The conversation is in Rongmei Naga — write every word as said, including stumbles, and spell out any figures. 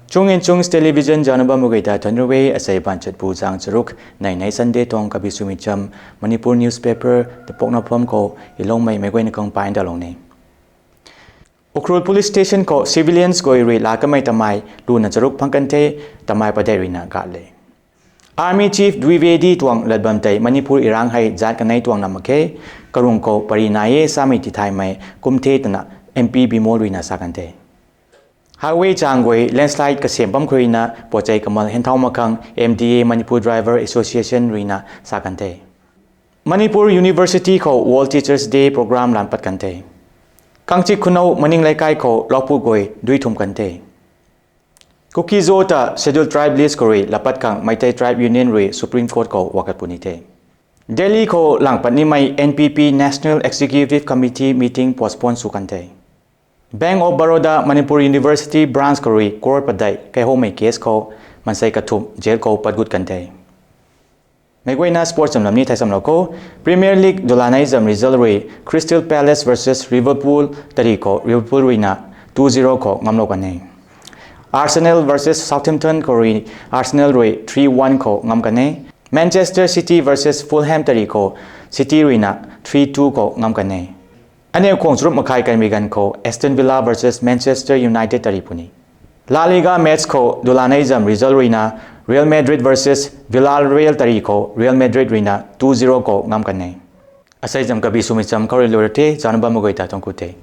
Chung Nchung's Television zauc na bam mak ge ta thuanc ru e. Asei banchat bu zaeng charuk nei nei Sunday tuang kabi swmei cham Manipur newspaper ta pokna pham khou iloumei meic guayna khang pai ndalou ni. Ukhrul Police Station khou civilians guay rui laa kamei tamei luna charuk phang kan the, tamei padeih ruina gat le. Army Chief Dwivedi tuang lat bam tei Manipur irang hei zat kanei tuang na mak khe, karung khou pary nai e samei tithaymei kum the twna M P Bimol ruina sa kan the. Highway chang guay landslide kasem bam khou ruina pochei kamal henthau mak khang M D A Manipur Driver Association ruina sa kan the. Manipur University khou World Teachers' Day program lan pat kan the. Kangchik Khunou Maning Leikai khou loupu guay dui thum kan the. Kuki-Zo ta Scheduled Tribe list khou rui laa pat khang Meitei Tribe Union rui Supreme Court khou wakat puni the. Delhi khou lang pat nimei N P P National Executive Committee meeting postpone sw kan the. Bank of Baroda Manipur University branch khou rui crore padeih kaihoumei case khou maansei kathumh jail khou pat gut kan the. Meic guayna sports cham lam ni thei samlou khou, Premier League dulanei zam result rui Crystal Palace versus Liverpool tari khou Liverpool ruina two zero khou ngamlou kan e. Arsenal versus Southampton khou rui Arsenal rui three one khou ngam kan e. Manchester City versus Fulham tari khou City ruina three two khou ngam kan e. Aniu khwang charuk makhai kanmei ganv khou Aston Villa versus Manchester United tari puni. La Liga match khou dulanei zam result ruina Real Madrid versus Villarreal tari khou Real Madrid ruina two zero khou ngam kan e. Asei zam kabi swmei cham khou rui lura the, zauc na bam mak ge ta thuanc ku the.